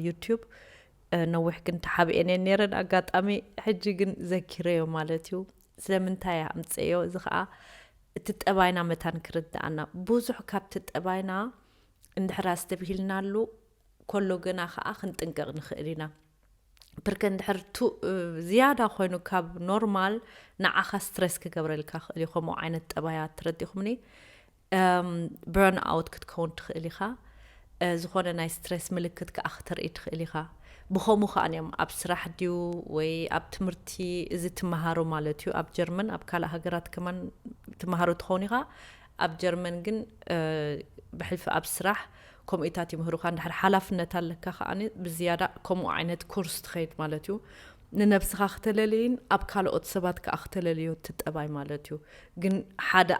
ዩቱብ። ነዊሕ ግን ተሓቢኤን እየን ነይረን ኣጋጣሚ። ሕጂ ግን ዘኪረዮ ማለት እዩ። ስለምንታይ ኣምፀዮ? እዚ ከዓ እቲ ጠባይና መታን ክርድኣና፣ ብዙሕ ካብቲ ጠባይና እንድሕር ኣስተብሂልናሉ ከሎ ግና ከዓ ክንጥንቀቕ ንኽእል ኢና። ብርከ እንድሕር ቱ ዝያዳ ኮይኑ ካብ ኖርማል ንዓኻ ስትረስ ክገብረልካ ክእል እዩ። ከምኡ ዓይነት ጠባያት ትረዲኹምኒ። በርን ኣውት ክትከውን ትኽእል ኢኻ። ዝኾነ ናይ ስትረስ ምልክት ከዓ ክተርኢ ትኽእል ኢኻ። ብኸምኡ ከዓ እዮም ኣብ ስራሕ ድዩ ወይ ኣብ ትምህርቲ እዚ ትመሃሮ ማለት እዩ። ኣብ ጀርመን ኣብ ካልእ ሃገራት ከማን ትመሃሮ ትኸውን ኢኻ። ኣብ ጀርመን ግን ብሕልፊ ኣብ ስራሕ ከምኡታት ይምህሩኻ። እንድሕር ሓላፍነት ኣለካ ከዓ ብዝያዳ ከምኡ ዓይነት ኮርስ ትኸይድ ማለት እዩ። ንነብስኻ ክተለልይን ኣብ ካልኦት ሰባት ከዓ ክተለልዮ ትጠባይ ማለት እዩ። ግን ሓደ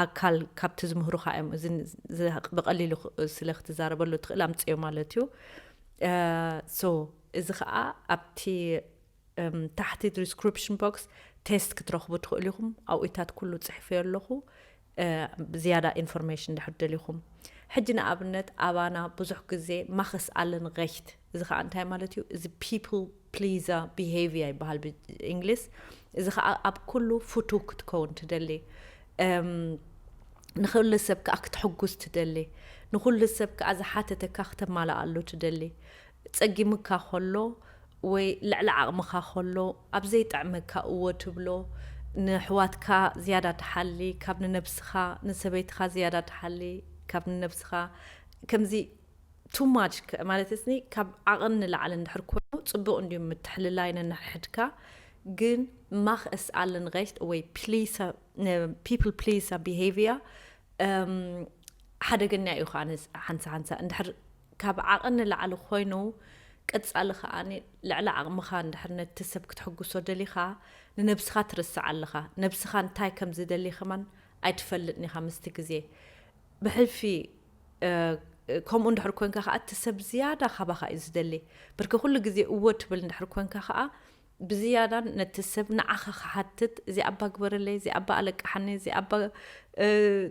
ኣካል ካብቲ ዝምህሩኻ እዮም። እዚ ብቐሊሉ ስለ ክትዛረበሉ ትኽእል ኣምፅዮ ማለት እዩ። ሶ እዚ ከዓ ኣብቲ ታሕቲ ዲስክሪፕሽን ቦክስ ቴስት ክትረኽቡ ትኽእሉ ኢኹም። ኣብኡታት ኩሉ ፅሕፈዮ ኣለኹ። ዝያዳ ኢንፎርሜሽን እንድሕር ደሊኹም። ሕጂ ንኣብነት ኣባና ብዙሕ ግዜ ማኽስ ኣለን ሬክት፣ እዚ ከዓ እንታይ ማለት እዩ? እዚ ፒፕል ፕሊዘር ቢሄቪየር ይበሃል ብእንግሊዝ። እዚ ከዓ ኣብ ኩሉ ፍቱ ክትከውን ትደሊ። ንኩሉ ሰብ ከዓ ክትሕጉስ ትደሊ። ንኩሉ ሰብ ከዓ ዝሓተተካ ክተማልኣሉ ትደሊ። ፀጊምካ ከሎ ወይ ልዕሊ ዓቕምኻ ከሎ ኣብ ዘይጥዕመካ እዎ ትብሎ። ንሕዋትካ ዝያዳ ትሓሊ ካብ ንነብስኻ፣ ንሰበይትኻ ዝያዳ ትሓሊ ካብ ንነብስኻ። ከምዚ ቱ ማች ማለት እስኒ ካብ ዓቕን ንላዕሊ እንድሕር ኮይኑ ፅቡቕ እንድዩ ምትሕልላይ ነንሕድካ። ግን ማኽ እስ ኣለን ሬክት ወይ ፒፕል ፕሊሰር ቢሄቪየር ሓደገኛ እዩ። ከዓ ሓንሳ ሓንሳ እንድሕር ካብ ዓቕን ንላዕሊ ኮይኑ ቀጻሊ ከዓ ልዕሊ ዓቕምኻ እንድሕር ነቲ ሰብ ክትሕጉሶ ደሊኻ ንነብስኻ ትርስዕ ኣለኻ። ነብስኻ እንታይ ከም ዝደሊ ከማን ኣይትፈልጥን ኢኻ ምስቲ ግዜ። ብሕልፊ ከምኡ እንድሕር ኮንካ ከዓ እቲ ሰብ ዝያዳ ካባኻ እዩ ዝደሊ። ብርክ ኩሉ ግዜ እዎ ትብል እንድሕር ኮንካ ከዓ ብዝያዳ ነቲ ሰብ ንዓኻ ክሓትት፣ እዚ ኣባ ግበረለይ፣ እዚ ኣባ ኣለቃሓኒ፣ እዚ ኣባ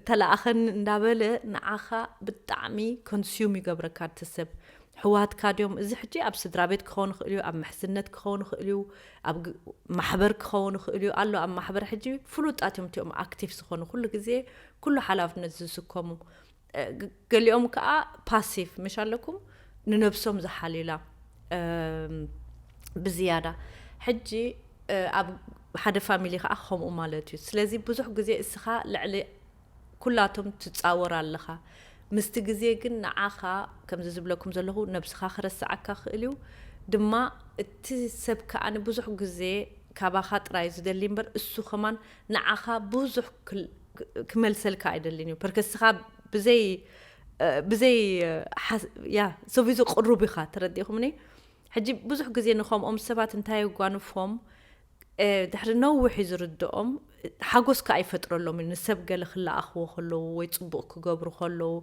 ተላኣኸኒ እንዳበለ ንዓኻ ብጣዕሚ ኮንሱም ይገብረካ እቲ ሰብ። ሕዋትካ ድዮም? እዚ ሕጂ ኣብ ስድራ ቤት ክኸውን ይኽእል እዩ፣ ኣብ ምሕዝነት ክኸውን ይኽእል እዩ፣ ኣብ ማሕበር ክኸውን ይኽእል እዩ። ኣሎ ኣብ ማሕበር ሕጂ ፍሉጣት እዮም እቲኦም ኣክቲቭ ዝኾኑ፣ ኩሉ ግዜ ኩሉ ሓላፍነት ዝስከሙ። ገሊኦም ከዓ ፓሲቭ ምሽ ኣለኩም፣ ንነብሶም ዝሓልዩላ ብዝያዳ። ሕጂ ኣብ ሓደ ፋሚሊ ከዓ ከምኡ ማለት እዩ። ስለዚ ብዙሕ ግዜ እስኻ ልዕሊ ኩላቶም ትፃወር ኣለኻ። ምስቲ ግዜ ግን ንዓኻ ከምዚ ዝብለኩም ዘለኹ ነብስኻ ክረስዓካ ክእል እዩ። ድማ እቲ ሰብ ከዓ ንብዙሕ ግዜ ካባኻ ጥራይ ዝደሊ እምበር እሱ ከማን ንዓኻ ብዙሕ ክመልሰልካ ኣይደልን እዩ። ፐርከስኻ ብዘይ ብዘይ ያ ሶቪዙ ቅሩብ ኢኻ። ተረዲኹምኒ? ሕጂ ብዙሕ ግዜ ንኸምኦም ሰባት እንታይ የጓንፎም? ድሕሪ ነዊሕ እዩ ዝርድኦም። ሓጎስ ከዓ ይፈጥረሎም እዩ፣ ንሰብ ገለ ክለኣኽዎ ከለዉ ወይ ፅቡቕ ክገብሩ ከለዉ።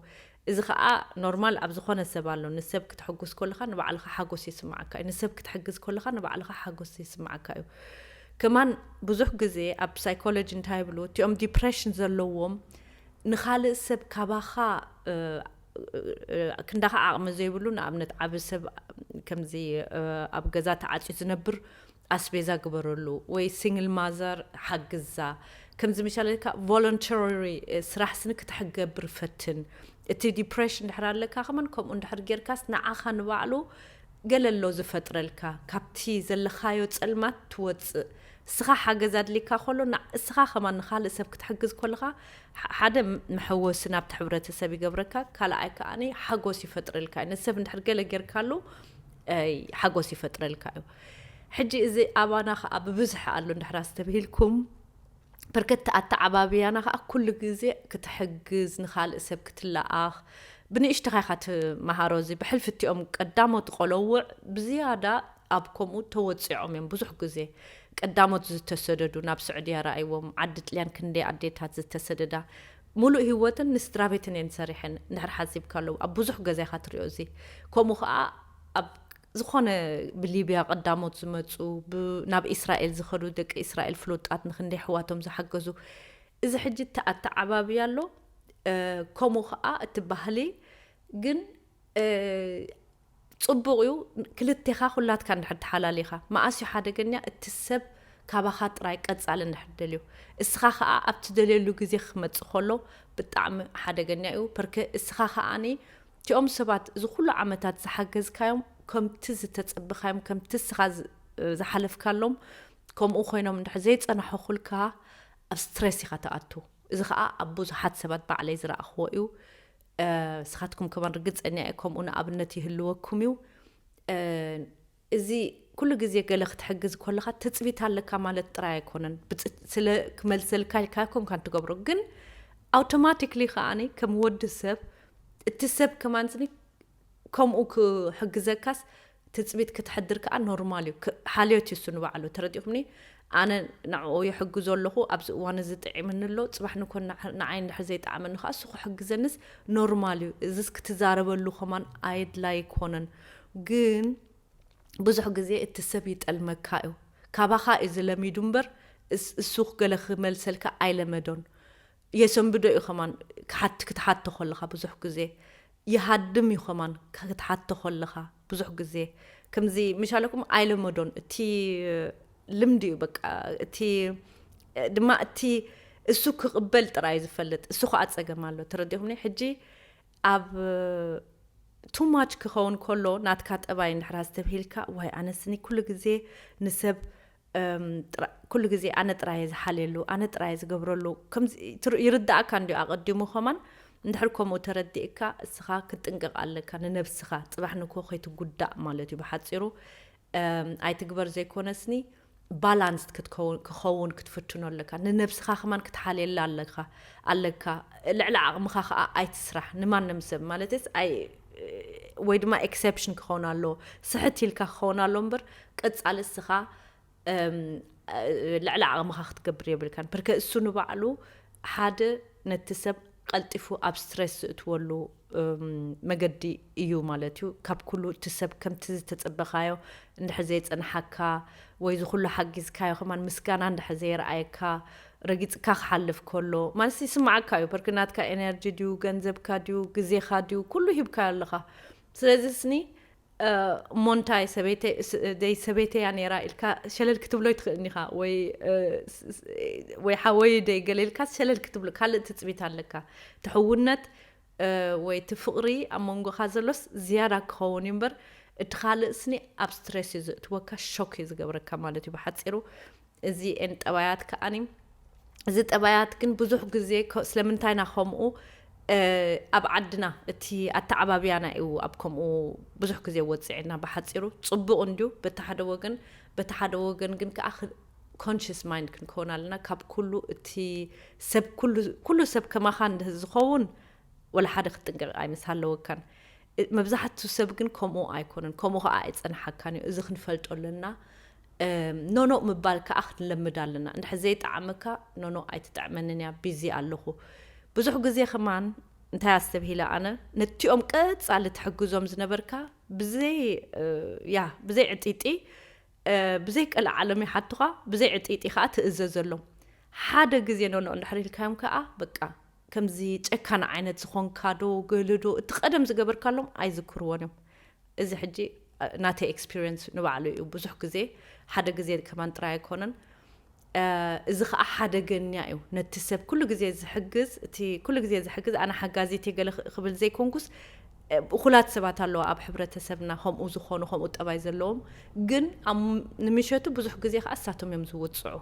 እዚ ከዓ ኖርማል ኣብ ዝኾነ ሰብ ኣሎ። ንሰብ ክትሕጉስ ከለኻ ንባዕልኻ ሓጎስ ይስማዓካ እዩ፣ ንሰብ ክትሕግዝ ከለኻ ንባዕልኻ ሓጎስ ይስማዓካ እዩ። ከማን ብዙሕ ግዜ ኣብ ሳይኮሎጂ እንታይ ይብሉ? እቲኦም ዲፕሬሽን ዘለዎም ንኻልእ ሰብ ካባኻ ክንዳኻ ዓቕሚ ዘይብሉ፣ ንኣብነት ዓቢ ሰብ ከምዚ ኣብ ገዛ ተዓፅዩ ዝነብር ኣስቤዛ ግበረሉ፣ ወይ ሲንግል ማዘር ሓግዛ። ከምዚ ምሻለካ ቮለንተሪ ስራሕ ስኒ ክትሕገብር ፈትን። እቲ ዲፕሬሽን ድሕር ኣለካ ከማን ከምኡ እንድሕር ጌርካስ ንዓኻ ንባዕሉ ገለ ኣሎ ዝፈጥረልካ፣ ካብቲ ዘለኻዮ ጸልማት ትወጽእ። እስኻ ሓገዝ ኣድሊካ ከሎ እስኻ ከማን ንኻልእ ሰብ ክትሕግዝ ከለኻ ሓደ መሐወሲ ናብቲ ሕብረተሰብ ይገብረካ፣ ካልኣይ ከዓኒ ሓጎስ ይፈጥረልካ እዩ። ንሰብ እንድሕር ገለ ጌርካሉ ሓጎስ ይፈጥረልካ እዩ። ሕጂ እዚ ኣባና ከዓ ብብዝሒ ኣሎ እንድሕር ኣስተብሂልኩም፣ በርከት ኣተዓባብያና ከዓ ኩሉ ግዜ ክትሕግዝ፣ ንኻልእ ሰብ ክትለኣኽ፣ ብንእሽትኻ ኢኻ ትመሃሮ። እዚ ብሕልፊ እቲኦም ቀዳሞት ቆለውዕ ብዝያዳ ኣብ ከምኡ ተወፂዖም እዮም። ብዙሕ ግዜ ቀዳሞት ዝተሰደዱ ናብ ስዑድያ ረኣይዎም፣ ዓዲ ጥልያን ክንደይ ኣዴታት ዝተሰደዳ፣ ሙሉእ ህይወትን ንስድራ ቤትን እየን ሰሪሐን እንድሕር ሓዚብካ ኣለዉ። ኣብ ብዙሕ ገዛ ኢኻ ትሪኦ እዚ። ከምኡ ከዓ ኣብ ዝኾነ ብሊብያ ቀዳሞት ዝመፁ፣ ናብ ኢስራኤል ዝኸዱ፣ ደቂ ኢስራኤል ፍሉጣት ንክንደይ ኣሕዋቶም ዝሓገዙ። እዚ ሕጂ ኣተዓባብያ ኣሎ። ከምኡ ከዓ እቲ ባህሊ ግን ጽቡቕ እዩ። ክልቴኻ ኩላትካ እንድሕር ተሓላሊኻ፣ መኣስ እዩ ሓደገኛ? እቲ ሰብ ካባኻ ጥራይ ቀጻሊ እንድሕር ደልዩ፣ እስኻ ኸኣ ኣብ ትደልየሉ ግዜ ክመጽእ ከሎ ብጣዕሚ ሓደገኛ እዩ። ፐርከ እስኻ ኸኣኒ እቲኦም ሰባት እዚ ኩሉ ዓመታት ዝሓገዝካዮም ከምቲ ዝተጸበኻዮም፣ ከምቲ እስኻ ዝ-፣ ዝሓለፍካሎም ከምኡ ኮይኖም እንድሕር ዘይጸናሕኹልካ ኣብ ስትረስ ኢኻ ትኣቱ። እዚ ኸኣ ኣብ ብዙሓት ሰባት ባዕለይ ዝረኣኽዎ እዩ። እ፣ ንስኻትኩም ከማን ርግጸኛ እየ ከምኡ ንኣብነት ይህልወኩም እዩ። እ፣ እዚ ኩሉ ግዜ ገለ ክትሕግዝ ከለኻ ትጽቢት ኣለካ ማለት ጥራይ ኣይኮነን። ብጽ-፣ ስለ ክመልሰልካ ኢልካ ኣይኮንካን ትገብሮ፣ ግን ኣውቶማቲክሊ ከኣኒ ከም ወዲ ሰብ እቲ ሰብ ከማን ስኒ ከምኡ ክሕግዘካስ ትጽቢት ክትሕድር ከኣ ኖርማል እዩ። ክ-፣ ሓልዮት እዩ እሱ ንባዕሉ። ተረዲእኩምኒ? ኣነ ንዕኡ ይሕግዞ ኣለኹ፣ ኣብዚ እዋን እዚ ጥዒምኒ ኣሎ፣ ጽባሕ ንኮን ንዓ-፣ ንዓይ እንድሕር ዘይጠዓመኒ ከኣ እሱ ክሕግዘንስ ኖርማል እዩ። እዚስ ክትዛረበሉ ከማን ኣየድላይ ኣይኮነን። ግን ብዙሕ ግዜ እቲ ሰብ ይጠልመካ እዩ። ካባኻ እዩ ዝለሚዱ እምበር እስ-፣ እሱ ገለ ክመልሰልካ ኣይለመዶን። የሰንብዶ እዩ ከማን ክሓት-፣ ክትሓቶ ከለኻ ብዙሕ ግዜ። ይሃድም እዩ ከማን ክትሓቶ ከለኻ ብዙሕ ግዜ። ከምዚ ምሻለኩም ኣይለመዶን። እቲ ልምዲ እዩ በቃ። እቲ ድማ እቲ እሱ ክቕበል ጥራይ እዩ ዝፈልጥ። እሱ ከኣ ጸገም ኣሎ። ተረዲኹምኒ? ሕጂ ኣብ ቱ ማች ክኸውን ከሎ ናትካ ጠባይ እንድሕር ኣስተብሂልካ፣ ዋይ ኣነስኒ ኩሉ ግዜ ንሰብ፣ እም፣ ጥራ-፣ ኩሉ ግዜ ኣነ ጥራይ እየ ዝሓልየሉ፣ ኣነ ጥራይ እየ ዝገብረሉ። ከምዚ ትር-፣ ይርዳእካ እንድዩ ኣቐዲሙ ከማን። እንድሕር ከምኡ ተረዲእካ፣ እስኻ ክትጥንቀቕ ኣለካ ንነብስኻ፣ ጽባሕ ንግሆ ከይትጉዳእ ማለት እዩ ብሓጺሩ። እም፣ ኣይትግበር ዘይኮነስኒ፣ ባላንስድ ክትከውን፣ ክኸውን ክትፍትኖ ኣለካ። ንነብስኻ ከማን ክትሓልየላ ኣለካ፣ ኣለካ። ልዕሊ ዓቕምኻ ከኣ ኣይትስራሕ። ንማንም ሰብ ማለትስ ኣይ-፣ ወይ ድማ ኤክሰፕሽን ክኸውን ኣለዎ። ስሕት ኢልካ ክኸውን ኣለዎ እምበር፣ ቀጻሊ እስኻ፣ እም፣ ልዕሊ ዓቕምኻ ክትገብር የብልካን። ብርከ እሱ ንባዕሉ ሓደ ነቲ ሰብ ቀልጢፉ ኣብ ስትረስ ዝእትወሉ፣ እም፣ መገዲ እዩ ማለት እዩ። ካብ ኩሉ እቲ ሰብ ከምቲ ዝተጸበኻዮ እንድሕር ዘይጸንሓካ ወይ እዚ ኩሉ ሓጊዝካዮ ከማን ምስጋና እንድሕር ዘይረኣየካ፣ ረጊጽካ ክሓልፍ ከሎ ማለት ይስምዓካ እዩ። በርክ ናትካ ኤነርጂ ድዩ፣ ገንዘብካ ድዩ፣ ግዜኻ ድዩ፣ ኩሉ ሂብካዮ ኣለኻ። ስለዚ ስኒ፣ እ፣ እሞ እንታይ ሰበይተይ፣ ስ-፣ ደይ ሰበይተይ እያ ነይራ ኢልካ ሸለል ክትብሎ ይትኽእልን ኢኻ። ወይ፣ እ፣ ስ-፣ ስ-፣ ወይ ሓወይ ደይ ገለ ኢልካ ሸለል ክትብሎ፣ ካልእ ትጽቢት ኣለካ። እቲ ሕውነት፣ እ፣ ወይ እቲ ፍቕሪ ኣብ መንጎኻ ዘሎስ ዝያዳ ክኸውን እዩ እምበር፣ እቲ ካልእ ስኒ ኣብ ስትረስ እዩ ዘእትወካ፣ ሾክ እዩ ዝገብረካ ማለት እዩ ብሓጺሩ። እዚኤን ጠባያት ከኣኒ፣ እዚ ጠባያት ግን ብዙሕ ግዜ ከ-፣ ስለምንታይ ኢና ከምኡ፣ እ፣ ኣብ ዓድና እቲ ኣተዓባብያና እዩ ኣብ ከምኡ ብዙሕ ግዜ ወጺዕና። ብሓጺሩ ጽቡቕ እንድዩ በቲ ሓደ ወገን፣ በቲ ሓደ ወገን ግን ከኣ ክ-፣ ኮንሽስ ማይንድ ክንከውን ኣለና። ካብ ኩሉ እቲ ሰብ፣ ኩሉ፣ ኩሉ ሰብ ከማኻ እንድህር ዝኸውን ወላ ሓደ ክትጥንቀቕ ኣይምስ ኣለወካን። እ፣ መብዛሕትኡ ሰብ ግን ከምኡ ኣይኮነን፣ ከምኡ ኸዓ ኣይጸንሓካን እዩ። እዚ ክንፈልጦ ኣለና። እም፣ ኖኖ ምባል ከኣ ክንለምድ ኣለና። እንድሕር ዘይጠዓመካ፣ ኖኖ ኣይትጥዕመንን እያ፣ ቢዚ ኣለኹ። ብዙሕ ግዜ ከማን እንታይ ኣስተብሂለ ኣነ፣ ነቲኦም ቀጻሊ ትሕግዞም ዝነበርካ ብዘይ፣ እ፣ ያ፣ ብዘይ ዕጢጢ፣ እ፣ ብዘይ ቀልዓለም ይሓቱኻ፣ ብዘይ ዕጢጢ ከኣ ትእዘዘሎም። ሓደ ግዜ ኖኖ እንድሕር ኢልካዮም ከኣ በቃ ከምዚ ጨካን ዓይነት ዝኾንካ ዶ ገለ ዶ እቲ ቀደም ዝገበርካሎም ኣይዝክርዎን እዮም። እዚ ሕጂ፣ እ፣ ናተይ ኤክስፒሪየንስ ንባዕሉ እዩ። ብዙሕ ግዜ፣ ሓደ ግዜ ከማን ጥራይ ኣይኮነን። እ፣ እዚ ኸኣ ሓደገኛ እዩ። ነቲ ሰብ ኩሉ ግዜ ዝሕግዝ፣ እቲ ኩሉ ግዜ ዝሕግዝ፣ ኣነ ሓጋዚት እየ ገለ ክ-፣ ክብል ዘይኮንኩስ፣ እ፣ እኹላት ሰባት ኣለዉ ኣብ ሕብረተሰብና፣ ከምኡ ዝኾኑ፣ ከምኡ ጠባይ ዘለዎም። ግን ኣብ፣ ንምሸቱ ብዙሕ ግዜ ኸኣ እሳቶም እዮም ዝውጽዑ።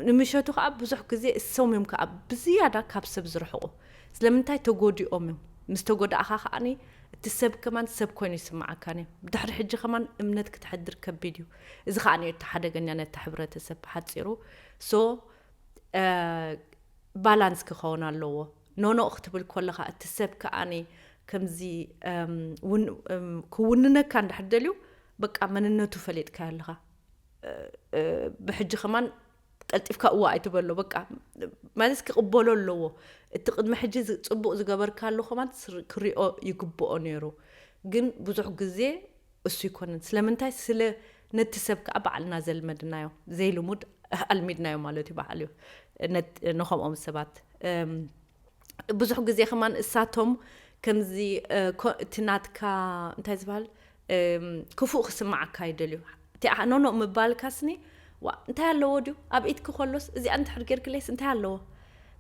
ንምሸቱ ኸኣ ብዙሕ ግዜ እሶም እዮም ከኣ ብዝያዳ ካብ ሰብ ዝርሕቑ። ስለምንታይ? ተጎዲኦም እዮም። ምስ ተጎዳእኻ ከኣኒ እቲ ሰብ ከማን ሰብ ኮይኑ ይስምዓካን እዩ። ብድሕሪ ሕጂ ከማን እምነት ክትሕድር ከቢድ እዩ። እዚ ከኣኒ እዩ እቲ ሓደገኛ ነቲ ሕብረተሰብ ብሓጺሩ። ሶ፣ እ፣ ባላንስ ክኸውን ኣለዎ። ኖኖ ክትብል ከለኻ እቲ ሰብ ከኣኒ ከምዚ፣ እም፣ ውን-፣ እም፣ ክውንነካ እንድሕር ደልዩ፣ በቃ መንነቱ ፈሊጥካዮ ኣለኻ። እ፣ እ፣ ብሕጂ ከማን ቀልጢፍካ እዋ ኣይትበሎ። በቃ ማለት ክቕበሎ ኣለዎ። እቲ ቅድሚ ሕጂ ዝ-፣ ጽቡቕ ዝገበርካሉ ከማን ስር-፣ ክሪኦ ይግብኦ ነይሩ። ግን ብዙሕ ግዜ እሱ ይኮነን። ስለምንታይ? ስለ ነቲ ሰብ ከኣ ባዕልና ዘልመድናዮ። ዘይልሙድ ኣልሚድናዮ ማለት እዩ ባዕሉ እዩ። ነት-፣ ንኸምኦም ሰባት። እም፣ ብዙሕ ግዜ ከማን እሳቶም ከምዚ፣ እ፣ ኮ-፣ እቲ ናትካ፣ እንታይ ዝበሃል፣ ክፉእ ክስማዓካ ይደልዩ። እቲኣ ኖኖ ምባልካስኒ፣ ዋ እንታይ ኣለዎ ድዩ? ኣብ ኢድኪ ከሎስ እዚኣ እንድሕር ጌርክለይስ እንታይ ኣለዎ?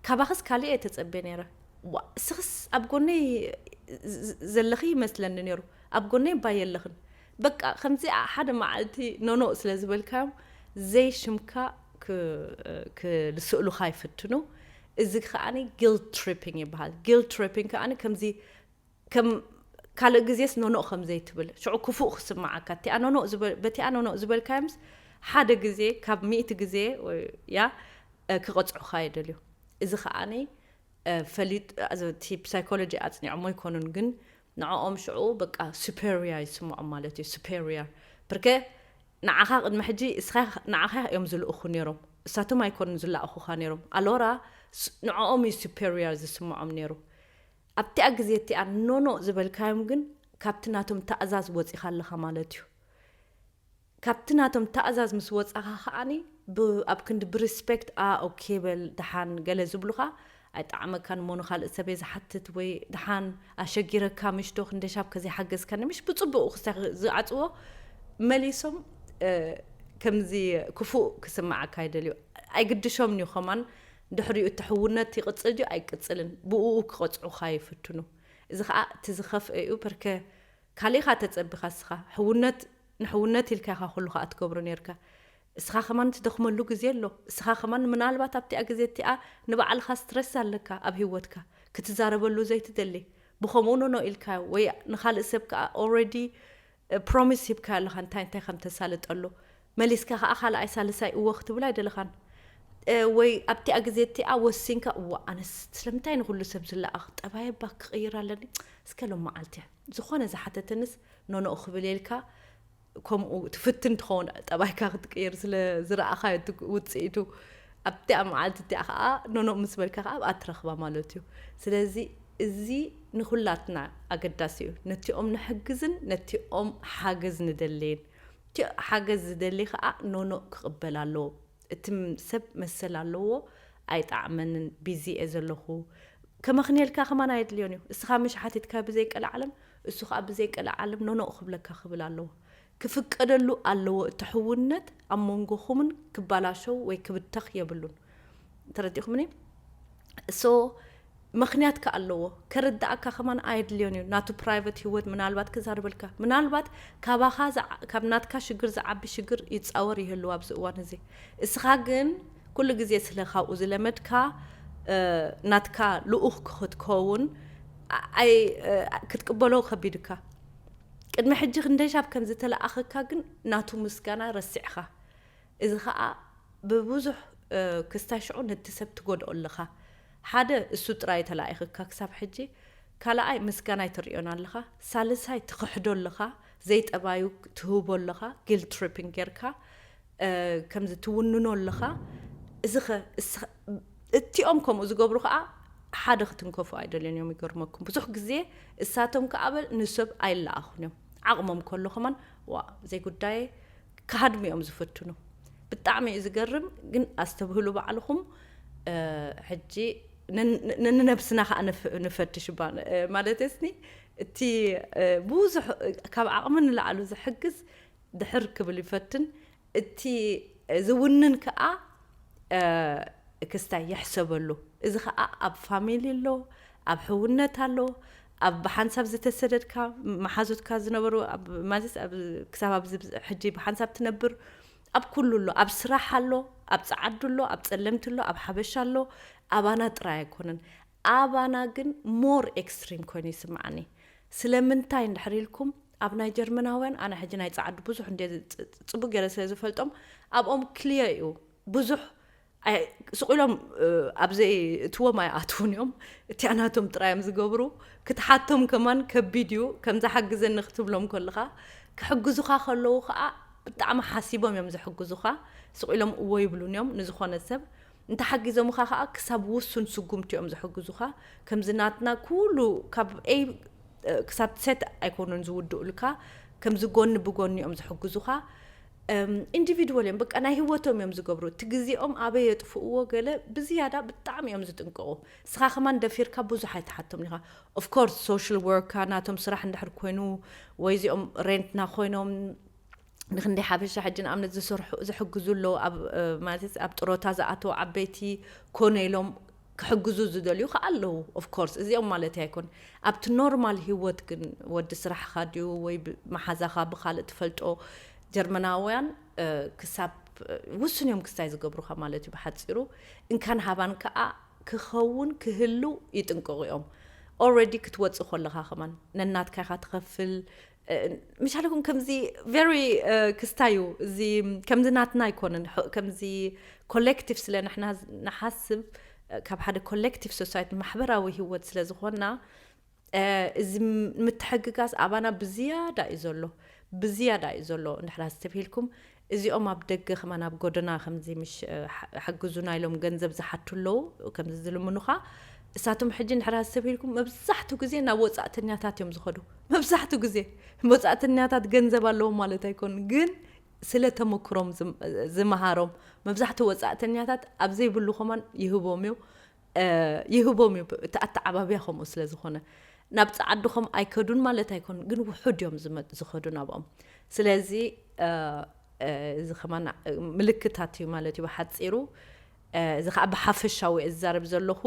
ካባኽስ ካልእ እየ ተጸቤ ነይረ። ዋ እስኽስ ኣብ ጎነይ ዘለኺ ይመስለኒ ነይሩ፣ ኣብ ጎነይ እባ የለኽን። በቃ ከምዚኣ ሓደ መዓልቲ ኖኖ ስለ ዝበልካዮም ዘይሽምካ ክልስእሉኻ ይፍትኑ። እዚ ከዓኒ guilt tripping ይበሃል። Guilt tripping ከዓኒ ከምዚ ከም ካልእ ግዜስ ኖኖ ከም ዘይትብል ሽዑ ክፉእ ክስምዓካ እቲኣ ኖኖ ዝበ- በቲኣ ኖኖ ዝበልካዮምስ ሓደ ግዜ ካብ ሚእቲ ግዜ ወይ ያ እ፣ ክቐጽዑኻ ይደልዩ። እዚ ከዓኒ እ፣ ፈሊጥ እዚ እቲ psychology ኣጽኒዖሞ ኣይኮኑን ግን ንዕኦም ሽዑ በቃ superior ይስምዖም ማለት እዩ። Superior ብርከ ንዓኻ ቅድሚ ሕጂ እስኻ ንዓኻ እዮም ዝልእኹ ነይሮም፣ እሳቶም ኣይኮኑን ዝላእኹኻ ነይሮም። ኣሎራ ንዕኦም እዩ superior ዝስምዖም ነይሩ። ኣብቲኣ ግዜ እቲኣ ኖኖ ዝበልካዮም ግን ካብቲ ናቶም ታእዛዝ ወፂኻ ኣለኻ ማለት እዩ። ካብቲ ናቶም ታእዛዝ ምስ ወፃኻ ከዓኒ ብ- ኣብ ክንዲ ብሪስፔክት ኣ ኦኬ በል ደሓን ገለ ዝብሉኻ ኣይጠዓመካን እሞ ንኻልእ ሰበይ ዝሓትት ወይ ደሓን ኣሸጊረካ ምሽ ዶ ክንደሻብ ከዘይሓገዝካኒ ምሽ ብፅቡቅ ክሳይ ዝዓፅዎ መሊሶም እ፣ ከምዚ ክፉእ ክስምዓካ ይደልዩ። ኣይግድሾምን እዩ ከማን ድሕሪኡ እቲ ሕውነት ይቕጽል ድዩ ኣይቅጽልን ብእኡ ክቐጽዑኻ ይፍትኑ። እዚ ኸኣ እቲ ዝኸፍአ እዩ። በርከ ካሊኻ ተጸቢኻ እስኻ ሕውነት ንሕውነት ኢልካ ኢኻ ኩሉ ኸኣ ትገብሮ ነርካ። እስኻ ከማን ትደኽመሉ ግዜ ኣሎ። እስኻ ከማን ምናልባት ኣብቲኣ ግዜ እቲኣ ንባዕልኻ ስትረስ ኣለካ ኣብ ህይወትካ ክትዛረበሉ ዘይትደሊ ብኸምኡ ኖኖ ኢልካ ወይ ንኻልእ ሰብ ከኣ ኦረዲ ፕሮሚስ ሂብካ ኣለኻ እንታይ እንታይ ከም ተሳልጠሉ መሊስካ ከዓ ካልኣይ ሳልሳይ እወ ክትብል ኣይደለኻን ወይ ኣብቲኣ ግዜ እቲኣ ወሲንካ እዋ ኣነስ ስለምንታይ ንኩሉ ሰብ ዝለኣኽ ጠባይ ባ ክቕይር ኣለኒ እስከ ሎም መዓልቲ ዝኾነ ዝሓተተንስ ኖኖ ክብል የልካ ከምኡ ትፍትን ትኸውን ጠባይካ ክትቅይር ስለ ዝረኣኻዮ ውፅኢቱ ኣብቲኣ መዓልቲ እቲኣ ከዓ ኖኖ ምስ በልካ ከዓ ኣብኣ ትረኽባ ማለት እዩ ስለዚ እዚ ንኩላትና ኣገዳሲ እዩ ነቲኦም ንሕግዝን ነቲኦም ሓገዝ ንደልይን እቲ ሓገዝ ዝደሊ ከዓ ኖኖ ክቕበል ኣለዎ እቲ ሰብ መሰል ኣለዎ ኣይጣዕመንን ቢዚ እየ ዘለኹ ከመኽንየልካ ከማን ኣየድልዮን እዩ እስኻ ምሽ ሓቲትካ ብዘይቀልዓለም እሱ ከዓ ብዘይቀልዓለም ኖኖ ክብለካ ክብል ኣለዎ ክፍቀደሉ ኣለዎ እቲ ሕውነት ኣብ መንጎኹምን ክባላሸው ወይ ክብተኽ የብሉን ተረዲኹምኒ so ምኽንያት ከ ኣለዎ ከርድኣካ ከማን ኣየድልዮን እዩ ናቱ ፕራይቨት ህይወት ምናልባት ክዛርበልካ ምናልባት ካባኻ ካብ ናትካ ሽግር ዝዓቢ ሽግር ይፃወር ይህልው ኣብዚ እዋን እዚ እስኻ ግን ኩሉ ግዜ ስለ ካብኡ ዝለመድካ ናትካ ልኡኽ ክትከውን ኣይ ክትቅበሎ ከቢድካ ቅድሚ ሕጂ ክንደሻብ ከም ዝተለኣኸካ ግን ናቱ ምስጋና ረሲዕኻ እዚ ኸኣ ብብዙሕ ክስታይ ሽዑ ነቲ ሰብ ትጎድኦ ኣለኻ ሓደ እሱ ጥራይ ተላኢኽካ ክሳብ ሕጂ ካልኣይ ምስጋናይ ትርእዮን ኣለኻ ሳልሳይ ትኽሕዶ ኣለኻ ዘይጠባዩ ትህቦ ኣለኻ guilt tripping ጌርካ ከምዚ ትውንኖ ኣለኻ እዚ ኸ እቲኦም ከምኡ ዝገብሩ ከዓ ሓደ ክትንከፉ ኣይደልዮን እዮም ይገርመኩም ብዙሕ ግዜ እሳቶም ከዓ በል ንሰብ ኣይለኣኹን እዮም ዓቕሞም ከሎ ከማን ዋ ዘይጉዳየ ክሃድሙ እዮም ዝፍትኑ ብጣዕሚ እዩ ዝገርም ግን ኣስተብህሉ ባዕልኹም ሕጂ ነንነብስና ከዓ ንፈትሽ ባ ማለት ስኒ እቲ ብዙሕ ካብ ዓቕሚ ንላዕሉ ዝሕግዝ ድሕር ክብል ይፈትን እቲ ዝውንን ከዓ ክስታይ ይሕሰበሉ እዚ ከዓ ኣብ ፋሚሊ ኣሎ ኣብ ሕውነት ኣሎ ኣብ ብሓንሳብ ዝተሰደድካ መሓዙትካ ዝነበሩ ማለት ክሳብ ኣብዚ ሕጂ ብሓንሳብ ትነብር ኣብ ኩሉ ኣሎ ኣብ ስራሕ ኣሎ ኣብ ፀዓዱ ኣሎ ኣብ ፀለምቲ ኣሎ ኣብ ሓበሻ ኣሎ ኣባና ጥራይ ኣይኮነን ኣባና ግን ሞር ኤክስትሪም ኮይኑ ይስምዓኒ ስለምንታይ እንድሕር ኢልኩም ኣብ ናይ ጀርመናውያን ኣነ ሕጂ ናይ ፃዓዱ ብዙሕ እንደ ፅቡቅ ገይረ ስለ ዝፈልጦም ኣብኦም ክልየ እዩ ብዙሕ ስቕ ኢሎም ኣብ ዘይእትዎም ኣይኣትውን እዮም እቲኣ ናቶም ጥራዮም ዝገብሩ ክትሓቶም ከማን ከቢድ እዩ ከም ዝሓግዘኒ ክትብሎም ከለኻ ክሕግዙኻ ከለዉ ከዓ ብጣዕሚ ሓሲቦም እዮም ዝሕግዙኻ ስቕ ኢሎም እዎ ይብሉን እዮም ንዝኾነ ሰብ እንተሓጊዞምኻ ከዓ ክሳብ ውሱን ስጉምቲ እዮም ዝሕግዙኻ ከምዚ ናትና ኩሉ ካብ ኤ ክሳብ ሴት ኣይኮኑን ዝውድኡልካ ከምዚ ጎኒ ብጎኒ እዮም ዝሕግዙኻ ኢንዲቪድዋል እዮም፣ በቃ ናይ ህይወቶም እዮም ዝገብሩ። እቲ ግዜኦም ኣበይ የጥፍእዎ ገለ ብዝያዳ ብጣዕሚ እዮም ዝጥንቀቑ። ንስኻ ከማን ደፊርካ ብዙሕ ኣይትሓቶም ኢኻ። Of course social work ናቶም ስራሕ እንድሕር ኮይኑ ወይ እዚኦም ሬንትና ኮይኖም ንክንደይ ሓበሻ ሕጂ ንኣብነት ዝሰርሑ ዝሕግዙ ኣለዉ። ኣብ ማለት ኣብ ጥሮታ ዝኣተዉ ዓበይቲ ኮነ ኢሎም ክሕግዙ ዝደልዩ ከዓ ኣለዉ። Of course እዚኦም ማለት ኣይኮን። ኣብቲ ኖርማል ህይወት ግን ወዲ ስራሕኻ ድዩ ወይ መሓዛኻ ብካልእ ትፈልጦ ጀርመናውያን ክሳብ ውሱን እዮም ክስታይ ዝገብሩኻ ማለት እዩ ብሓፂሩ። እንካን ሃባን ከዓ ክኸውን ክህልው ይጥንቀቑ እዮም። ኦረዲ ክትወፅእ ከለኻ ከማን ነናትካ ኢኻ ትኸፍል። ምሻለኩም ከምዚ ቨሪ ክስታዩ እዚ ከምዚ ናትና ኣይኮነን። ከምዚ ኮሌክቲቭ ስለ ንሕና ንሓስብ ካብ ሓደ ኮሌክቲቭ ሶሳይቲ ማሕበራዊ ህይወት ስለ ዝኾንና እዚ ምትሕግጋዝ ኣባና ብዝያዳ እዩ ዘሎ፣ ብዝያዳ እዩ ዘሎ። እንድሕር ኣስተብሂልኩም እዚኦም ኣብ ደገ ከማን ኣብ ጎደና ከምዚ ምሽ ሓግዙና ኢሎም ገንዘብ ዝሓቱ ኣለዉ፣ ከምዚ ዝልምኑኻ። እሳቶም ሕጂ እንድሕር ኣስተብሂልኩም መብዛሕትኡ ግዜ ናብ ወፃእተኛታት እዮም ዝኸዱ። መብዛሕትኡ ግዜ ወፃእተኛታት ገንዘብ ኣለዎም ማለት ኣይኮኑን፣ ግን ስለ ተመክሮም ዝመሃሮም መብዛሕትኡ ወፃእተኛታት ኣብ ዘይብሉ ከማን ይህቦም እዩ። ይህቦም እዩ። እቲ ኣተዓባብያ ከምኡ ስለ ዝኾነ ናብ ፃዓዱ ከም ኣይከዱን ማለት ኣይኮኑን፣ ግን ውሑድ እዮም ዝኸዱ ናብኦም። ስለዚ እዚ ከማን ምልክታት እዩ ማለት እዩ ብሓፂሩ። እዚ ከዓ ብሓፈሻዊ እዛረብ ዘለኹ።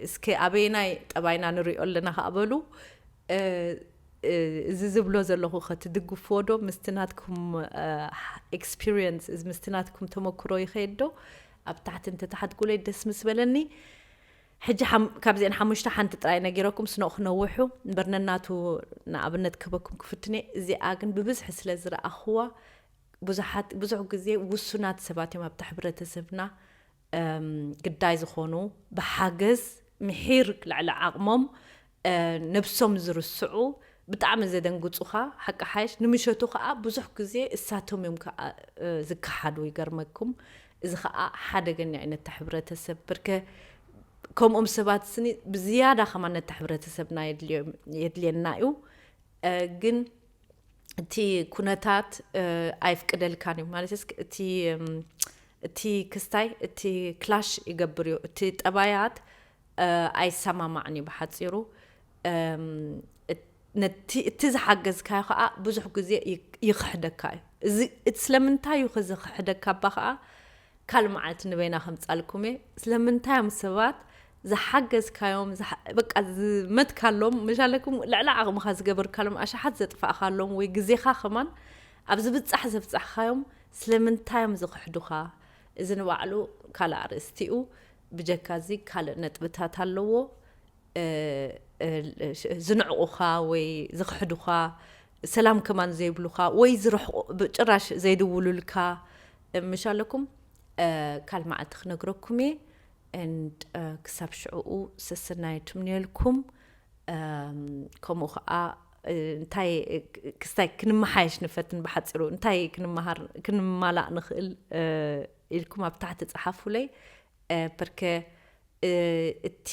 እስከ ኣበየናይ ጠባይና ንሪኦ ኣለና ከዓ በሉ። እዚ ዝብሎ ዘለኹ ከትድግፍዎ ዶ ምስቲ ናትኩም ኤክስፒሪየንስ፣ እዚ ምስቲ ናትኩም ተመክሮ ይኸይድ ዶ? ኣብ ታሕቲ እንተተሓድጉለይ ደስ ምስ በለኒ። ሕጂ ካብዚአን ሓሙሽተ ሓንቲ ጥራይ ነጊረኩም ስኖቕ ክነውሑ እምበር ነናቱ ንኣብነት ክበኩም ክፍትነ። እዚኣ ግን ብብዝሒ ስለ ዝረኣኽዋ ብዙሓት ብዙሕ ግዜ ውሱናት ሰባት እዮም ኣብቲ ሕብረተሰብና ግዳይ ዝኾኑ ብሓገዝ ምሒር ልዕሊ ዓቕሞም ነብሶም ዝርስዑ ብጣዕሚ ዘደንግፁኻ። ሓቂ ሓይሽ ንምሸቱ ከዓ ብዙሕ ግዜ እሳቶም እዮም ከዓ ዝከሓዱ። ይገርመኩም። እዚ ከዓ ሓደገኛ እዩ ነቲ ሕብረተሰብ። ብርከ ከምኦም ሰባት ስኒ ብዝያዳ ከማ ነቲ ሕብረተሰብና የድልየና እዩ። ግን እቲ ኩነታት ኣይፍቅደልካን እዩ ማለት እቲ እቲ ክስታይ እቲ ክላሽ ይገብር እዩ። እቲ ጠባያት ኣይሰማማዕን እዩ ብሓፂሩ። ነቲ እቲ ዝሓገዝካዮ ከዓ ብዙሕ ግዜ ይኽሕደካ እዩ። እቲ ስለምንታይ እዩ ከዚ ክሕደካ እባ ከዓ ካልእ መዓልቲ ንበይና ከምፃልኩም እየ። ስለምንታይ እዮም ሰባት ዝሓገዝካዮም በቃ ዝመትካሎም መሻለኩም ልዕሊ ዓቕምኻ ዝገበርካሎም ኣሽሓት ዘጥፋእካሎም ወይ ግዜኻ ከማን ኣብ ዝብፃሕ ዘብፃሕካዮም ስለምንታይ እዮም ዝኽሕዱኻ? እዚ ንባዕሉ ካልእ ኣርእስቲ እዩ። ብጀካ እዚ ካልእ ነጥብታት ኣለዎ። ዝንዕቑኻ ወይ ዝኽሕዱኻ ሰላም ከማን ዘይብሉኻ ወይ ዝርሕቑ ጭራሽ ዘይድውሉልካ ምሽ ኣለኩም። ካል መዓልቲ ክነግረኩም እየ። And ክሳብ ሽዕኡ ሰሰናይ ትምንየልኩም። ከምኡ ከዓ እንታይ ክስታይ ክንመሓየሽ ንፈትን ብሓፂሩ እንታይ ክንመሃር ክንማላእ ንኽእል ኢልኩም ኣብ ታሕቲ ፀሓፉለይ። በርከ እቲ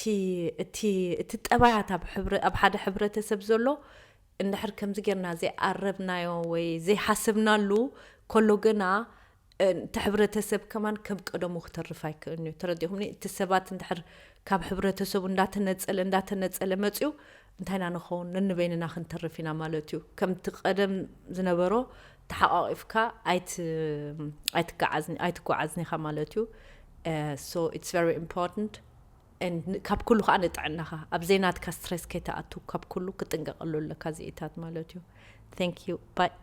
እቲ እቲ ጠባያት ኣብ ሕብረ ኣብ ሓደ ሕብረተሰብ ዘሎ እንድሕር ከምዚ ጌርና ዘይኣረብናዮ ወይ ዘይሓሰብናሉ ከሎ ገና እቲ ሕብረተሰብ ከማን ከም ቀደሙ ክተርፍ ኣይክእልን እዩ። ተረዲኹምኒ? እቲ ሰባት እንድሕር ካብ ሕብረተሰቡ እንዳተነጸለ እንዳተነጸለ መጽዩ እንታይ ኢና ንኸውን? ነንበይንና ክንተርፍ ኢና ማለት እዩ። ከምቲ ቀደም ዝነበሮ ተሓቋቒፍካ ኣይት ኣይትጓዓዝን ኢኻ ማለት እዩ። So it's very important። ካብ ኩሉ ከዓ ንጥዕናኻ ኣብ ዘይናትካ ስትረስ ከይተኣቱ ካብ ኩሉ ክጥንቀቀሉ ኣለካ ዝኢታት ማለት እዩ። Thank you bye።